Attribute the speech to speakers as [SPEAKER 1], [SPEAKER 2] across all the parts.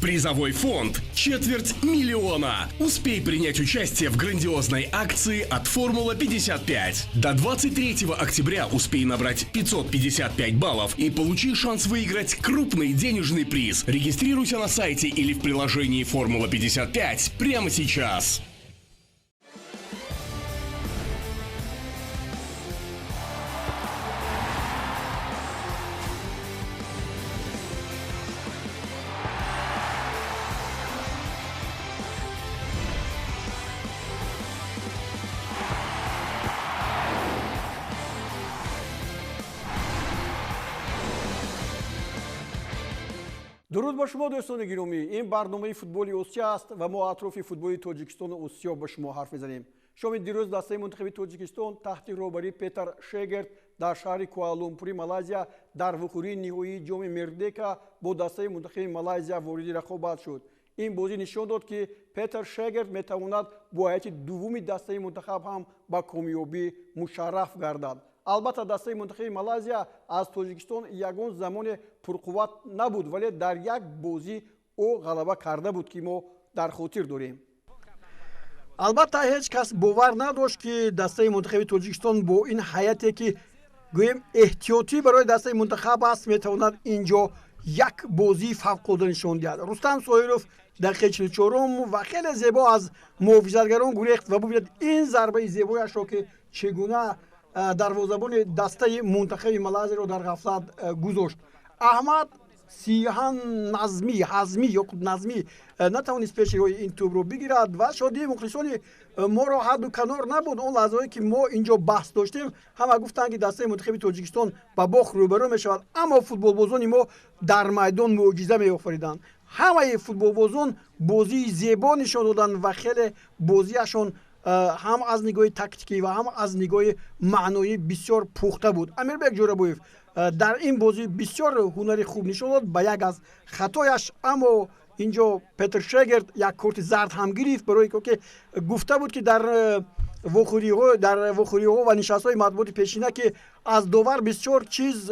[SPEAKER 1] Призовой фонд – 250 000. Успей принять участие в грандиозной акции от «Формула-55». До 23 октября успей набрать 555 баллов и получи шанс выиграть крупный денежный приз. Регистрируйся на сайте или в приложении «Формула-55» прямо сейчас.
[SPEAKER 2] Дуруд ба шумо, дӯстони гиромӣ. Ин барномаи футболи Осиё аст ва мо атрофи футболи Тоҷикистону Осиё ба шумо ҳарф мезанем. Шоми дирӯз дастаи мунтахаби Тоҷикистон таҳти роҳбарии Петр Шегерт дар шаҳри Куала-Лумпури Малайзия дар вухӯрии ниҳоии ҷоми Мердека бо дастаи мунтахаби Малайзия вориди рақобат шуд. Ин бозӣ нишон дод, ки Петр Шегерт метавонад бо ҳайати дуввуми дастаи мунтахаб ҳам ба комёбӣ мушарраф гардад. Албатта, дастаи мунтахаби Малайзия аз Тоҷикистон ягон замоне пурқувват набуд, вале дар як бозӣ ӯ ғалаба карда буд, ки мо дар хотир дорем. Албатта, ҳеҷ кас бовар надошт, ки дастаи мунтахаби Тоҷикистон бо ин ҳайате, ки гӯем эҳтиётӣ барои дастаи мунтахаб аст, метавонад ин ҷо як бозии фавқулода нишон диҳад. Рустам Соиров дақиқаи 44-ум ва хеле зебо аз муҳофизатгарон гурехт ва бубинед ин зарбаи зебояшро, ки чӣ гуна дарвозабони дастаи мунтахаби Малайзияро дар ғафлат гузошт. Аҳмад Сиҳан Назмӣ, Ҳазмӣ ё худ Назмӣ натавонист пеши роҳи ин тӯбро бигирад ва шодии мухлисони моро ҳадду канор набуд. Он лаҳзаҳое, ки мо инҷо баҳс доштем, ҳама гуфтанд, ки дастаи мунтахаби Тоҷикистон ба бохт рӯбарӯ мешавад, аммо футболбозони мо дар майдон мӯъҷиза меофариданд. Ҳамаи футболбозон бозии зебо нишон доданд ва хеле бозиашон ҳам аз нигоҳи тактикӣ ва ҳам аз нигоҳи маъноӣ бисёр пухта буд. Амирбек Ҷӯрабоев дар ин бозӣ бисёр ҳунари хуб нишон дод ба як аз хатояш, аммо инҷо Петр Шегерт як корти зард ҳам гирифт, барои ки гуфта буд, ки дар вохӯриҳо ва нишастҳои матбуоти пешина, ки аз довар бисёр чиз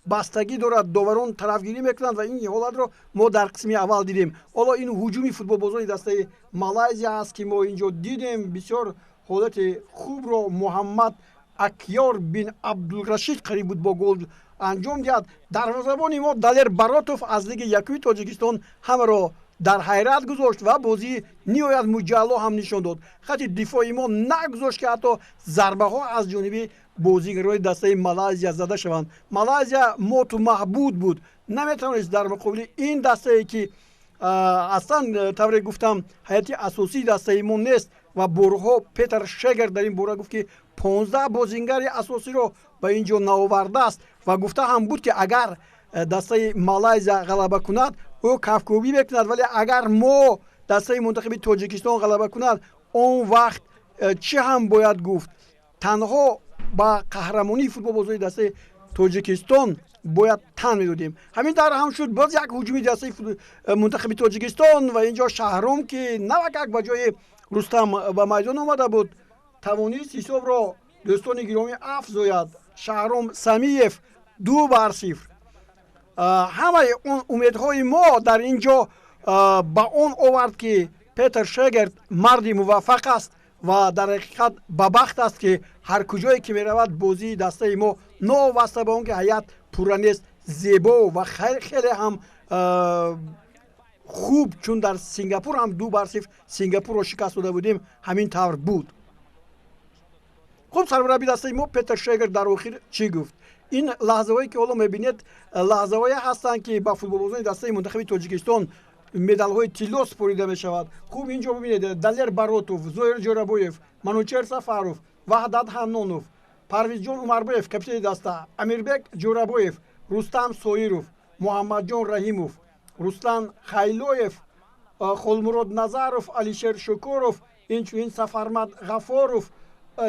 [SPEAKER 2] бастагӣ дорад, доварон тарафгирӣ мекунанд ва ин ҳолатро мо дар қисми аввал дидем. Ҳоло ин ҳуҷуми футболбозони дастаи Малайзия аст, ки мо инҷо дидем. Бисёр ҳолати хубро Муҳаммад Акёр бин Абдулрашид қариб буд бо гол анҷом диҳад. Дарвозабони мо Далер Баротов аз лиги якуми Тоҷикистон ҳамаро дар ҳайрат гузошт ва бозии ниҳоят муҷалло ҳам нишон дод. Хати дифои мо нагузошт, ки ҳатто зарбаҳо аз ҷониби бозигарони дастаи Малайзия зада шаванд. Малайзия моту маҳбуд буд, наметавонист дар муқобили ин дастае, ки аслан, тавре гуфтам, ҳайати асосии дастаи мо нест. Ва борҳо Петр Шегер дар ин бора гуфт, ки 15 бозингари асосиро ба ин ҷо наовардааст ва гуфта ҳам буд, ки агар дастаи Малайзия ғалаба кунад, ӯ кафкӯбӣ мекунад, вале агар мо дастаи мунтахаби Тоҷикистон ғалаба кунад, он вақт чӣ ҳам бояд гуфт? Танҳо ба қаҳрамонии футболбозони дастаи Тоҷикистон бояд тан медодем. Ҳамин тавр ҳам шуд. Боз як ҳуҷуми дастаи мунтахаби Тоҷикистон ва инҷо Шаҳром, ки навакак ба ҷои Рустам ба майдон омада буд, тавонист ҳисобро, дӯстони гиромӣ, афзояд. Шаҳром Самиев, 2 бар 0. Ҳамаи он умедҳои мо дар ин ҷо ба он овард, ки Петр Шегерт марди муваффақ аст ва дар ҳақиқат ба бахт аст, ки ҳар куҷое ки меравад, бозии дастаи мо, новобаста ба он ки ҳайат пурра нест, зебо ва хеле ҳам хуб, чун дар Сингапур ҳам 2 бар 0 Сингапурро шикаст дода будем, ҳамин тавр буд. Хуб, сармурабби дастаи мо Петр Шегер дар охир чӣ гуфт? Ин лаҳзаҳое, ки ҳоло мебинед, лаҳзаҳое ҳастанд, ки ба футболбозони дастаи мунтахаби Тоҷикистон медалҳои тилло супорида мешавад. Хуб, инҷо бибинед: Далер Баротов, Зоир Ҷӯрабоев, Манучер Сафаров, Ваҳдат Ҳаннонов, Парвизҷон Умарбоев, капитани даста, Амирбек Ҷӯрабоев, Рустам Соиров, Муҳаммадҷон Раҳимов, Руслан Хайлоев, Холмурод Назаров, Алишер Шукуров, инчунин Сафармад Ғафоров,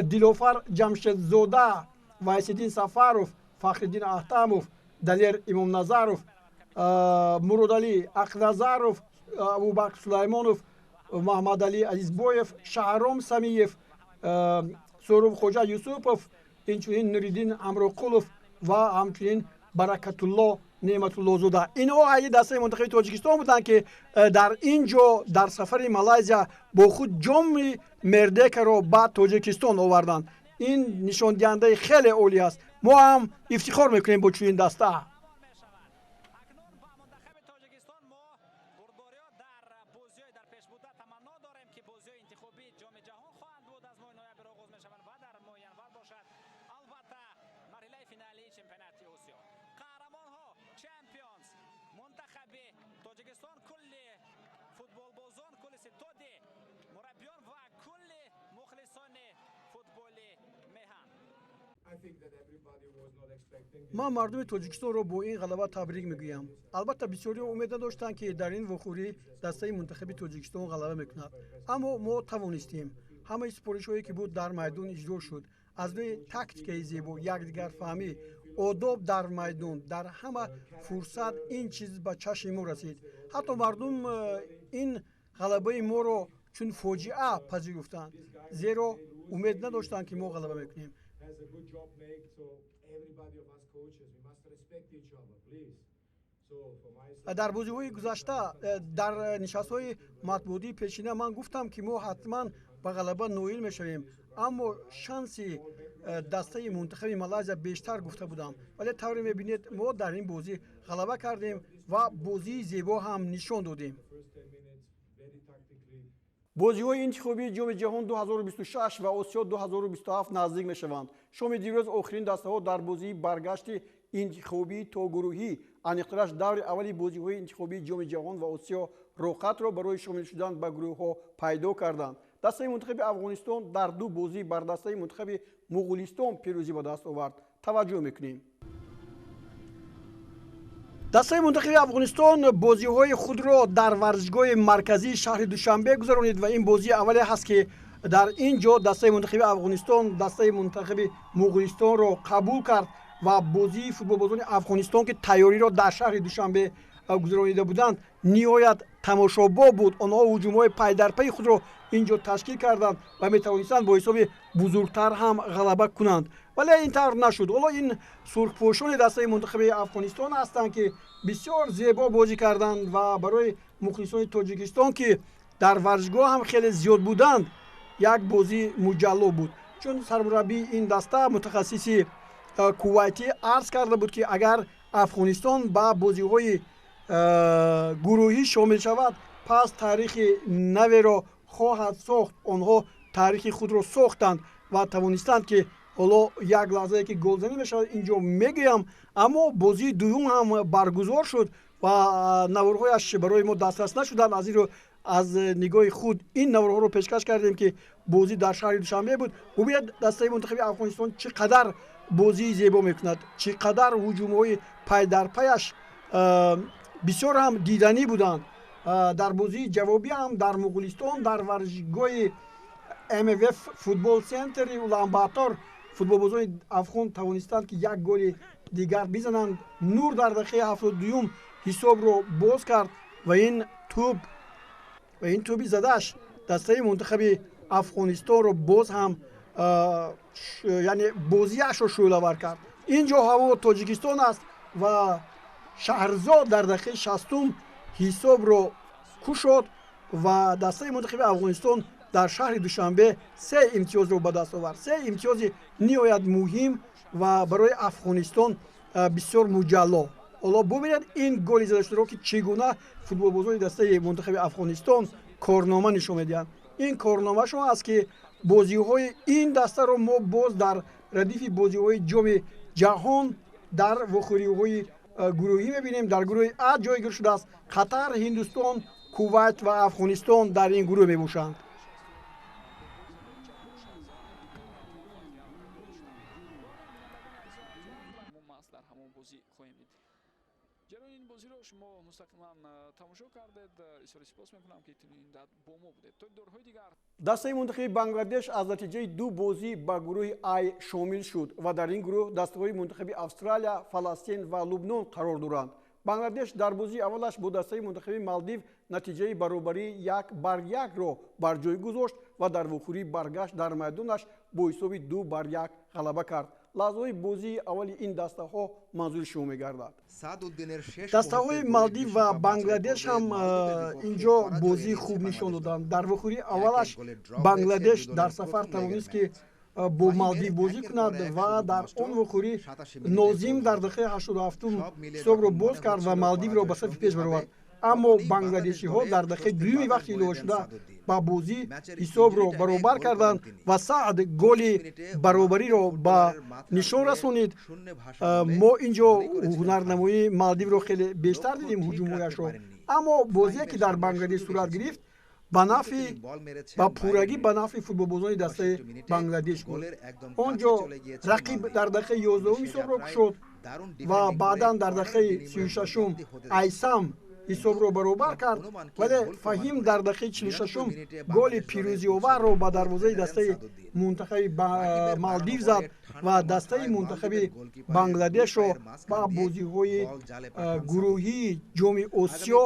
[SPEAKER 2] Дилофар Ҷамшедзода, Вайсиддин Сафаров, Фахриддин Аҳтамов, Далер Имомназаров, Муродалӣ Ақназаров, Абубакр Сулаймонов, Маҳмадалӣ Азизбоев, Шаҳром Самиев, Сӯрубхоҷа Юсупов, инчунин Нуриддин Ҳамроқулов ва ҳамчунин Баракатулло. Неъматуллозода. Инҳо ҳайати дастаи мунтахаби Тоҷикистон буданд, ки дар ин ҷо дар сафари Малайзия бо худ ҷоми Мердекаро ба Тоҷикистон оварданд. Ин нишондиҳандаи хеле олӣ аст. Мо ҳам ифтихор мекунем бо чунин даста. Ман мардуми Тоҷикистонро бо ин ғалаба табрик мегӯям. Албатта, бисёриҳо умед надоштанд, ки дар ин вохӯрӣ дастаи мунтахаби Тоҷикистон ғалаба мекунад, аммо мо тавонистем. Ҳамаи супоришҳое, ки буд, дар майдон иҷро шуд. Аз рӯи тактикаи зебо, якдигарфаҳмӣ, одоб дар майдон, дар ҳама фурсат ин чиз ба чашми мо расид. Ҳатто мардум ин ғалабаи моро чун фоҷиа пазируфтанд, зеро умед надоштанд, ки мо ғалаба мекунем. Дар бозиҳои гузашта, дар нишастҳои матбуотии пешина ман гуфтам, ки мо ҳатман ба ғалаба ноил мешавем, аммо шанси дастаи мунтахаби Малайзия бештар гуфта будам. Вале тавре мебинед, мо дар ин бозӣ ғалаба кардем ва бозии зебо ҳам нишон додем. Бозиҳои интихобии Ҷоми ҷаҳон 2026 ва Осиё 2027 наздик мешаванд. Шоми дирӯз охирин дастаҳо дар бозии баргашти интихобии тогурӯҳӣ, аниқтараш даври аввали бозиҳои интихобии Ҷоми ҷаҳон ва Осиё, роҳхатро барои шомил шудан ба гурӯҳҳо пайдо карданд. Дастаи мунтахаби Афғонистон дар ду бозӣ бар дастаи мунтахаби Муғулистон пирӯзӣ ба даст овард. Таваҷҷӯҳ мекунем. Дастаи мунтахаби Афғонистон бозиҳои худро дар варзишгоҳи марказии шаҳри Душанбе гузаронид ва ин бозии аввале ҳаст, ки дар ин ҷо дастаи мунтахаби Афғонистон дастаи мунтахаби Муғулистонро қабул кард ва бозии футболбозони Афғонистон, ки тайёриро дар шаҳри Душанбе гузаронида буданд, ниҳоят тамошобоб буд. Онҳо ҳуҷумҳои пайдарпайи худро ин ҷо ташкил карданд ва метавонистанд бо ҳисоби бузургтар ҳам ғалаба кунанд, вале ин тавр нашуд. Ҳоло ин сурхпӯшони дастаи мунтахаби Афғонистон ҳастанд, ки бисёр зебо бозӣ карданд ва барои мухлисони Тоҷикистон, ки дар варзишгоҳ ҳам хеле зиёд буданд, як бозии муҷалло буд, чун сармураббии ин даста, мутахассиси кувайтӣ, арз карда буд, ки агар Афғонистон ба бозиҳои гурӯҳӣ шомил шавад, пас таърихи наверо хоҳад сохт. Онҳо таърихи худро сохтанд ва тавонистанд, ки ҳоло як лаҳзае ки голзанӣ мешавад, ин ҷо мегӯям. Аммо бозии дуюм ҳам баргузор шуд ва наворҳояш барои мо дастрас нашуданд. Аз ин рӯ аз нигоҳи худ ин наворҳоро пешкаш кардем, ки бозӣ дар шаҳри Душанбе буд. Бубинед, дастаи мунтахаби Афғонистон чӣ қадар бозии зебо мекунад, чӣ қадар ҳуҷумҳои пайдарпаяш бисёр ҳам диданӣ буданд. Дар бозии ҷавобӣ ҳам дар Муғулистон, дар варзишгоҳи МВФ футбол центри Уланбатор, футболбозони афғон тавонистанд, ки як голи дигар бизананд. Нур дар дақиқаи 72-юм ҳисобро боз кард ва ин тӯби задааш дастаи мунтахаби Афғонистонро боз ҳам, яъне бозиашро шӯълавар кард. Ин ҷо ҳаво Тоҷикистон аст ва Шаҳрзод дар дақиқаи 60-ум ҳисобро кушод ва дастаи мунтахаби Афғонистон дар шаҳри Душанбе се имтиёзро ба даст овард. Се имтиёзи ниҳоят муҳим ва барои Афғонистон бисёр муҷалло. Ҳоло бубинед ин голи задашударо, ки чӣ гуна футболбозони дастаи мунтахаби Афғонистон корнома нишон медиҳанд. Ин корномашон аст, ки бозиҳои ин дастаро мо боз дар радифи бозиҳои Ҷоми ҷаҳон дар вохӯриҳои гурӯҳӣ мебинем. Дар гурӯҳи А ҷойгир шудааст. Қатар, Ҳиндустон, Кувайт ва Афғонистон дар ин гурӯҳ мебошанд.
[SPEAKER 3] Бозиро шумо мустақиман тамошо кардед. Изҳори сипос мекунам, ки ин бо мо будед то дидорҳои дигар.
[SPEAKER 2] Дастаи мунтахаби Бангладеш аз натиҷаи ду бозӣ ба гурӯҳи Ай шомил шуд ва дар ин гурӯҳ дастаҳои мунтахаби Австралия, Фаластин ва Лубнон қарор доранд. Бангладеш дар бозии аввалаш бо дастаи мунтахаби Малдив натиҷаи баробарии 1-1-ро бар ҷой гузошт ва дар вохӯрии баргашт дар майдонаш бо ҳисоби 2-1 ғалаба кард. Лаҳзаҳои бозии аввали ин дастаҳо манзури шумо мегардад. Дастаҳои Малдив ва Бангладеш ҳам инҷо бозии хуб нишон доданд. Дар вохӯрии аввалаш Бангладеш дар сафар тавонист, ки бо Малдив бозӣ кунад ва дар он вохӯрӣ Нозим дар дақиқаи 87-ум ҳисобро боз кард ва Малдивро ба сафи пеш баровард. Аммо бангладешиҳо дар дақиқаи дуюми вақти иловашуда ба бозӣ ҳисобро баробар карданд ва Саъд голи баробариро ба нишон расонид. Мо инҷо ҳунарнамоии Малдивро хеле бештар дидем, ҳуҷумҳояшро. Аммо бозие, ки дар Бангладеш сурат гирифт, ба нафъи ба пуррагӣ ба нафъи футболбозони дастаи Бангладеш буд. Он ҷо рақиб дар дақиқаи 11-ум ҳисобро кушод ва баъдан дар дақиқаи 36-ум Айсам ҳисобро баробар кард, вале Фаҳим дар дақиқаи 46-ум голи пирӯзиоварро ба дарвозаи дастаи мунтахаби Малдив зад ва дастаи мунтахаби Бангладешро ба бозиҳои гурӯҳии Ҷоми Осиё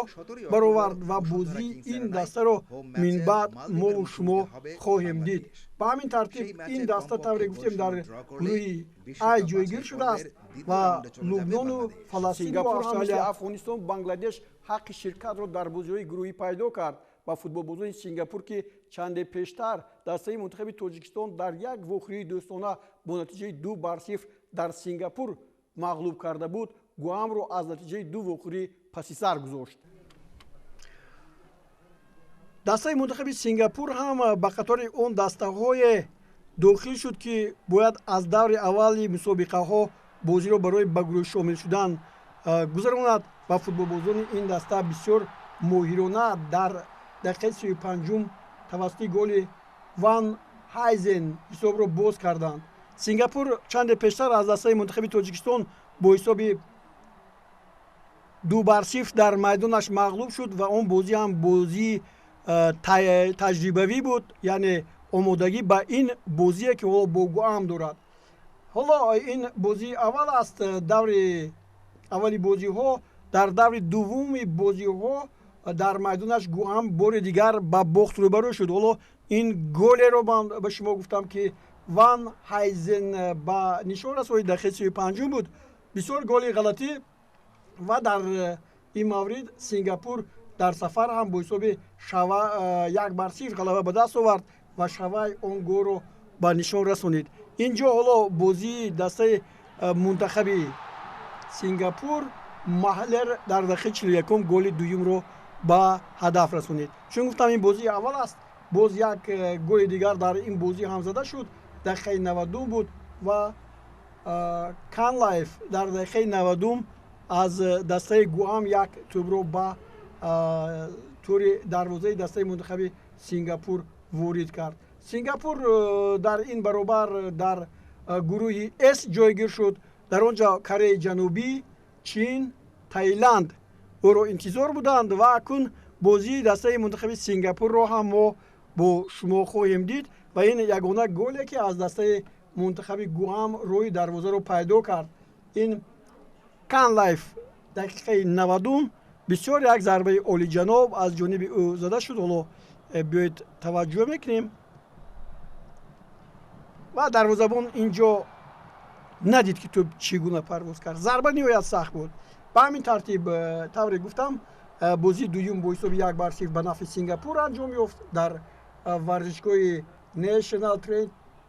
[SPEAKER 2] баровард ва бозии ин дастаро минбаъд мову шумо хоҳем дид. Ба ҳамин тартиб ин даста, тавре гуфтем, дар гурӯҳи Ай ҷойгир шудааст ва Лубнону Фаластин
[SPEAKER 4] ва Австралия. Афғонистон, Бангладеш ҳаққи ширкатро дар бозиҳои гурӯҳӣ пайдо кард ва футболбозони Сингапур, ки чанде пештар дастаи мунтахаби Тоҷикистон дар як вохӯрии дӯстона бо натиҷаи 2-0 дар Сингапур мағлуб карда буд, Гуамро аз натиҷаи ду вохӯрӣ паси сар гузошт.
[SPEAKER 2] Дастаи мунтахаби Сингапур ҳам ба қатори он дастаҳое дохил шуд, ки бояд аз даври аввали мусобиқаҳо бозиро барои ба гурӯҳ шомил шудан гузаронад ва футболбозони ин даста бисёр моҳирона дар дақиқаи 35-ум тавассути голи Ван Хайзен ҳисобро боз карданд. Сингапур чанде пештар аз дастаи мунтахаби Тоҷикистон бо ҳисоби 2-0 дар майдонаш мағлуб шуд ва он бозӣ ҳам бозии таҷрибавӣ буд, яъне омодагӣ ба ин бозие, ки ҳоло бо Гуам дорад. Ҳоло ин бозии аввал аст, даври аввали бозиҳо. Дар даври дуввуми бозиҳо дар майдонаш Гуам бори дигар ба бохт рӯбарӯ шуд. Ҳоло ин голеро ман ба шумо гуфтам, ки Ван Хайзен ба нишон расонид, дақиқаи 35-ум буд. Бисёр голи ғалатӣ ва дар ин маврид Сингапур дар сафар ҳам бо ҳисоби 1-0 ғалаба ба даст овард ва Шавай он голро ба нишон расонид. Инҷо ҳоло бозии дастаи мунтахаби Сингапур, Маҳлер дар дақиқаи 41-ум голи дуюмро ба ҳадаф расонид. Чун гуфтам, ин бозии аввал аст, боз як голи дигар дар ин бозӣ ҳам зада шуд, дақиқаи 90-ум буд ва Канлайф дар дақиқаи 90-ум аз дастаи Гуам як тӯбро ба тӯри дарвозаи дастаи мунтахаби Сингапур ворид кард. Сингапур дар ин баробар дар гурӯҳи С ҷойгир шуд. Дар он ҷо Кореяи Ҷанубӣ, Чин, Таиланд ӯро интизор буданд ва акнун бозии дастаи мунтахаби Сингапурро ҳам мо бо шумо хоҳем дид ва ин ягона голе, ки аз дастаи мунтахаби Гуам рӯи дарвозаро пайдо кард, ин Канлайф дақиқаи 90-ум бисёр як зарбаи олиҷаноб аз ҷониби ӯ зада шуд. Ҳоло биёед таваҷҷӯҳ мекунем ва дарвозабон инҷо надид, ки тӯб чӣ гуна парвоз кард. Зарба ниҳоят сахт буд. Ба ҳамин тартиб, тавре гуфтам, бозии дуюм бо ҳисоби 1-0 ба нафъи Сингапур анҷом ёфт дар варзишгоҳи National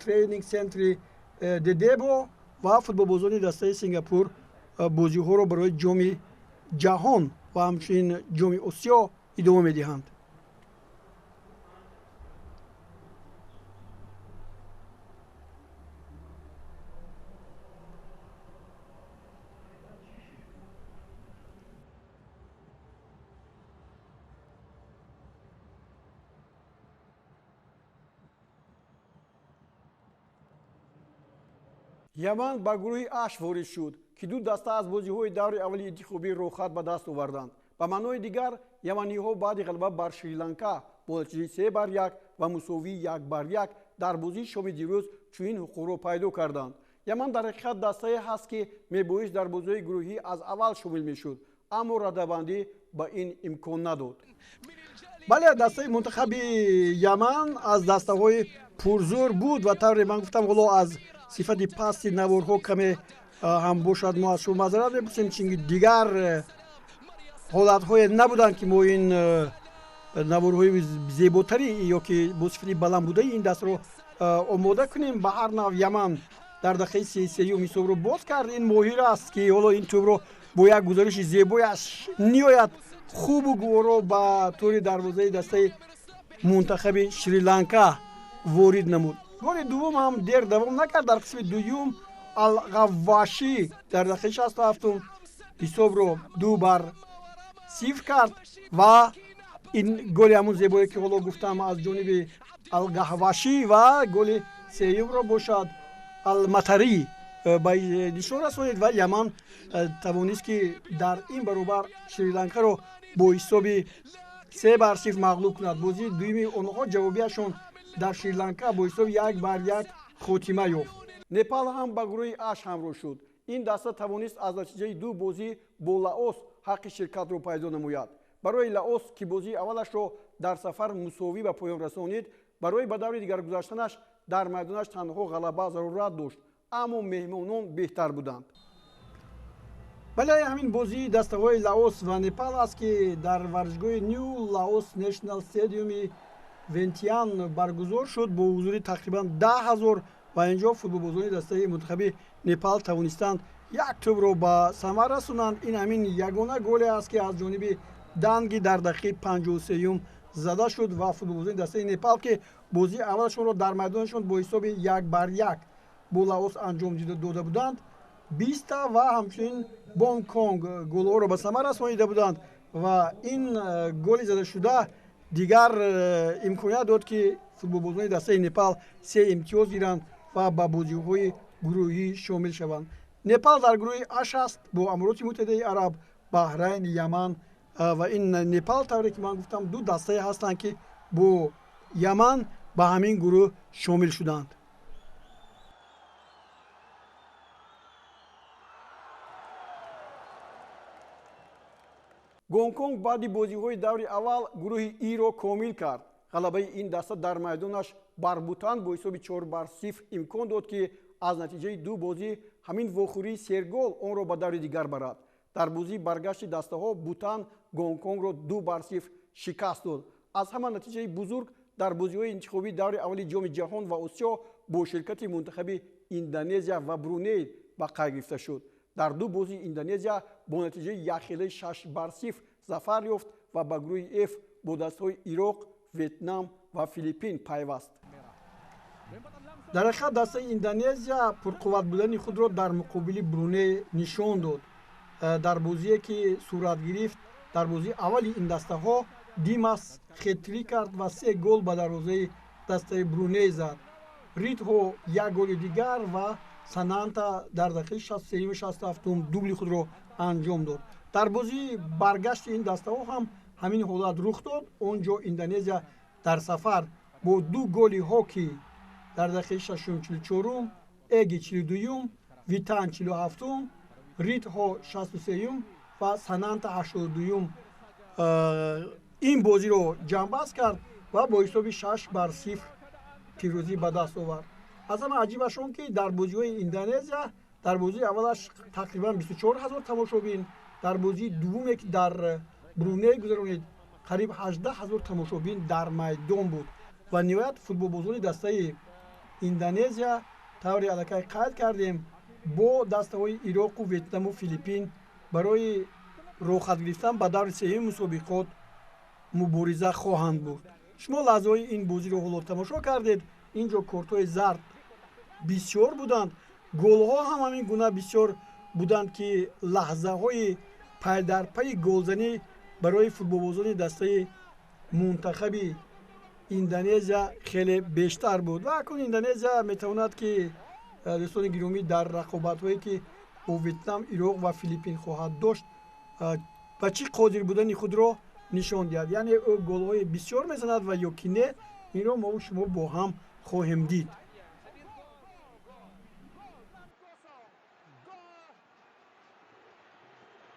[SPEAKER 2] Training Center Дедебо ва футболбозони дастаи Сингапур бозиҳоро барои Ҷоми Ҷаҳон ва ҳамчунин Ҷоми Осиё идома медиҳанд.
[SPEAKER 4] Яман ба гурӯҳи Аш ворид шуд, ки ду даста аз бозиҳои даври аввали интихобӣ роҳхат ба даст оварданд. Ба маънои дигар, яманиҳо баъди ғалаба бар Шри-Ланка бо натиҷаи 3-1 ва мусовии 1-1 дар бозии шоми дирӯз чунин ҳуқуқро пайдо карданд. Яман дар ҳақиқат дастае ҳаст, ки мебоист дар бозиҳои гурӯҳӣ аз аввал шомил мешуд, аммо радабандӣ ба ин имкон надод.
[SPEAKER 2] Бале, дастаи мунтахаби Яман аз дастаҳои пурзӯр буд ва тавре ман гуфтам, ҳоло аз
[SPEAKER 4] Сифати пасти наворҳо каме ҳам бошад, мо аз шумо маъзарат мепурсем, чунки дигар ҳолатҳое набуданд, ки мо ин наворҳои зеботари ё ки бо сифати баланд будаи ин дастро омода кунем. Ба ҳар нав, Яман дар дақиқаи 33-юм ҳисобро боз кард. Ин Моҳир аст, ки ҳоло ин тӯбро бо як гузариши зебояш ниҳоят хубу гуворо ба тӯри дарвозаи дастаи мунтахаби Шри-Ланка ворид намуд. Голи дуввум ҳам дер давом накард. Дар қисми дуюм Алғаввашӣ дар дақиқаи 67-ум ҳисобро 2-0 кард ва ин голи ҳамун зебое, ки ҳоло гуфтам, аз ҷониби Алгаҳвашӣ ва голи сеюмро бошад Алматарӣ ба нишон расонид ва Яман тавонист, ки дар ин баробар Шри-Ланкаро бо ҳисоби 3-0 мағлуб кунад. Бозии дуюми онҳо ҷавобияшон дар Шри-Ланка бо ҳисоби 1-1 хотима ёфт.
[SPEAKER 2] Непал ҳам ба гурӯҳи H ҳамроҳ шуд. Ин даста тавонист аз натиҷаи ду бозӣ бо Лаос ҳаққи ширкатро пайдо намояд. Барои Лаос, ки бозии аввалашро дар сафар мусовӣ ба поён расонид, барои ба даври дигар гузаштанаш дар майдонаш танҳо ғалаба зарурат дошт, аммо меҳмонон беҳтар буданд.
[SPEAKER 4] Бале, ҳамин бозии дастаҳои Лаос ва Непал аст, ки дар варзишгоҳи Ню Лаос National Stadium-и Вентиан баргузор шуд бо ҳузури тақрибан 10 000 ва инҷо футболбозони дастаи мунтахаби Непал тавонистанд як тӯбро ба самар расонанд. Ин ҳамин ягона голе аст, ки аз ҷониби Данги дар дақиқаи 53-юм зада шуд ва футболбозони дастаи Непал, ки бозии аввалашонро дар майдонашон бо ҳисоби 1-1 бо Лаос анҷом дода буданд, Биста ва ҳамчунин Бонконг голҳоро ба самар расонида буданд ва ин голи задашуда дигар имконият дод, ки футболбозони дастаи Непал се имтиёз гиранд ва ба бозиҳои гурӯҳӣ шомил шаванд. Непал дар гурӯҳи H аст бо Амороти Муттаҳидаи Араб, Баҳрайн, Яман ва ин Непал, тавре ки ман гуфтам, ду дастае ҳастанд, ки бо Яман ба ҳамин гурӯҳ шомил шуданд.
[SPEAKER 2] Гонконг баъди бозиҳои даври аввал гурӯҳи Иро комил кард. Ғалабаи ин даста дар майдонаш бар Бутан бо ҳисоби 4-0 имкон дод, ки аз натиҷаи ду бозӣ ҳамин вохӯрии сергол онро ба даври дигар барад. Дар бозии баргашти дастаҳо Бутан Гонконгро 2-0 шикаст дод. Аз ҳама натиҷаи бузург дар бозиҳои интихобии даври аввали Ҷоми Ҷаҳон ва Осиё бо ширкати мунтахаби Индонезия ва Бруней ба қайд гирифта шуд. Дар ду бозии Индонезия бо натиҷаи якхелаи 6-0 зафар ёфт ва ба гурӯҳи Ф бо дастҳои Ироқ, Ветнам ва Филиппин пайваст.
[SPEAKER 4] Дар ҳақиқат, дастаи Индонезия пурқувват будани худро дар муқобили Бруней нишон дод. Дар бозие, ки сурат гирифт, дар бозии аввали ин дастаҳо Димас хет-трик кард ва се гол ба дарвозаи дастаи Бруней зад. Ритҳо як голи дигар ва Сананта дар дақиқаи 63, 67 дубли худро анҷом дод. Дар бозии баргашти ин дастаҳо ҳам ҳамин ҳолат рух дод. Он ҷо Индонезия дар сафар бо ду голи Ҳоки дар дақиқаи шашум, 44-ум, Эги 42-юм, Витан 47-ум, Ритҳо 63-юм ва Сананта 82-юм ин бозиро ҷамъбаст кард ва бо ҳисоби 6-0 пирӯзӣ ба даст овард. Аз ҳама аҷибаш он, ки дар бозиҳои Индонезия дар бозии аввалаш тақрибан 24 ҳазор тамошобин, дар бозии дуввуме, ки дар Бруней гузаронид, қариб 18 ҳазор тамошобин дар майдон буд ва ниҳоят футболбозони дастаи Индонезия, тавре аллакай қайд кардем, бо дастаҳои Ироқу Ветнаму Филиппин барои роҳхат гирифтан ба даври сеюми мусобиқот мубориза хоҳанд бурд. Шумо лаҳзаҳои ин бозиро ҳоло тамошо кардед. Ин ҷо кортҳои зард бисёр буданд, голҳо ҳам ҳамин гуна бисёр буданд, ки лаҳзаҳои пайдарпайи голзанӣ барои футболбозони дастаи мунтахаби Индонезия хеле бештар буд. Ва акнун Индонезия метавонад, ки, дӯстони гиромӣ, дар рақобатҳое, ки бо Ветнам, Ироқ ва Филиппин хоҳад дошт, ба чӣ қодир будани худро нишон диҳад, яъне ӯ голҳои бисёр мезанад ва ё ки не, инро мову шумо бо ҳам хоҳем дид.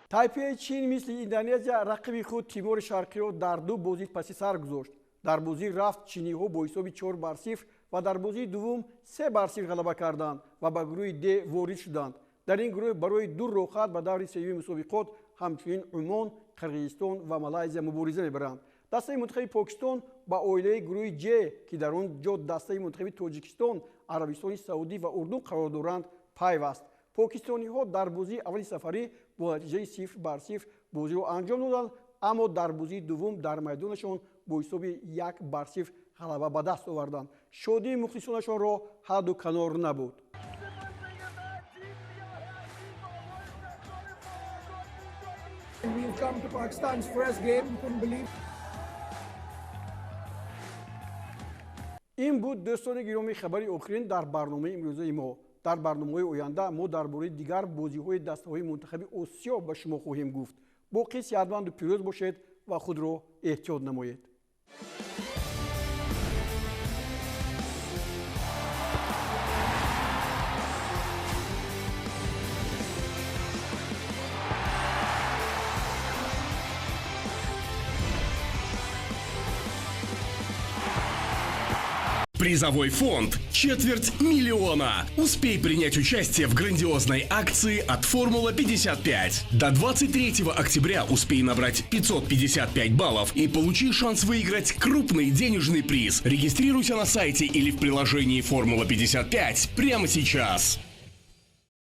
[SPEAKER 2] Тайпеи Чин мисли Индонезия рақиби худ Тимори Шарқиро дар ду бозӣ паси сар гузошт. Дар бозии рафт чиниҳо бо ҳисоби 4-0. ва дар бозии дуввум 3-0 ғалаба карданд ва ба гурӯҳи Д ворид шуданд. Дар ин гурӯҳ барои ду роҳхат ба даври сеюми мусобиқот ҳамчунин Умон, Қирғизистон ва Малайзия мубориза мебаранд. Дастаи мунтахаби Покистон ба оилаи гурӯҳи Ҷ, ки дар он ҷо дастаи мунтахаби Тоҷикистон, Арабистони Саудӣ ва Урдун қарор доранд, пайваст. Покистониҳо дар бозии аввали сафарӣ бо натиҷаи 0-0 бозиро анҷом доданд, аммо дар бозии дуввум дар майдонашон бо ҳисоби 1-0 ғалаба ба даст оварданд. Шодии мухлисонашонро ҳадду канор набуд.
[SPEAKER 5] We've come to Pakistan's first game. You couldn't believe.
[SPEAKER 2] Ин буд, дӯстони гиромӣ, хабари охирин дар барномаи имрӯзаи мо. Дар барномаҳои оянда мо дар бораи дигар бозиҳои дастаҳои мунтахаби Осиё ба шумо хоҳем гуфт. Боқӣ сеҳатманду пирӯз бошед ва худро эҳтиёт намоед.
[SPEAKER 1] Призовой фонд 250 000. Успей принять участие в грандиозной акции от Формула-55. До 23 октября успей набрать 555 баллов и получи шанс выиграть крупный денежный приз. Регистрируйся на сайте или в приложении Формула-55 прямо сейчас.